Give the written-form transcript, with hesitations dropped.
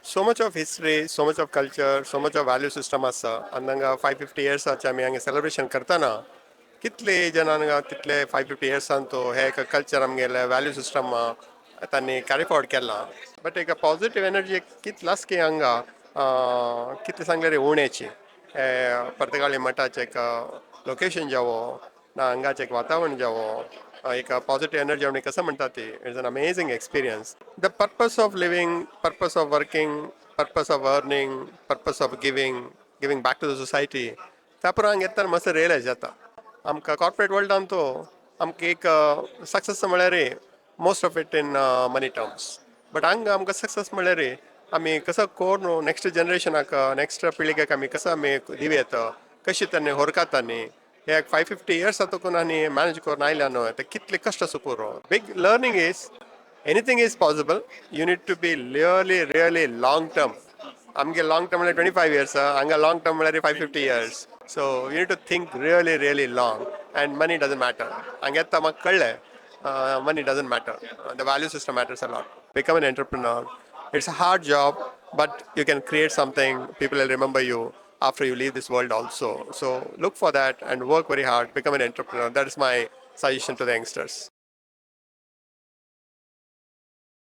So much of history, so much of culture, so much of value system आसा आनी हांगा 550 इयर्साचे आमी हांगा सेलिब्रेशन करतना कितले जाणां तितले 550 इयर्सान तो हे एक कल्चर आमगेले व्हॅल्यू सिस्टम तांणी कॅरी फॉरवर्ड केला. बट एक पॉझिटिव्ह एनर्जी कितलास की हांगा कितले सांगले रे उण्याची. हे पर्तगाळी मठाचें एक लोकेशन जावो ना हांगाचें एक वातावरण जावो, एक पॉझिटिव्ह एनर्जी आमी कसं म्हणटा ती, it's an amazing experience. The purpose of living, purpose of working, purpose of earning, purpose of giving back to the society, त्या पुरो हांगा येतना मस्त रियलायज जाता. आमकां कॉर्पोरेट वर्ल्डान तो आमकां एक सक्सेस म्हळ्यार most of it in money terms, but हांगा आमकां सक्सेस म्हळ्यार आमी कसो करून नेक्स्ट जनरेशनाक, नेक्स्ट पिळगेक आमी कसो आमी दिव येता, कशी तांणी होरकातानी. हे 550 इयर्स जातकून आनी मॅनेज करून आयल्या न्हय, ते कितले कश्ट आसा पुरो. Big learning is anything is possible. You need to be really, really long term. आमगे लाँग टर्म म्हळ्यार 25 इयर्स, हांगा लाँग टर्म म्हळ्यार 550 years. So you need to think really, really long, and money doesn't matter. हांगा येता म्हाका कळ्ळें, money doesn't matter, the value system matters a lot. Become an entrepreneur. It's a hard job, but you can create something people will remember you after you leave this world also. So look for that and work very hard. Become an entrepreneur. That is my suggestion to the youngsters.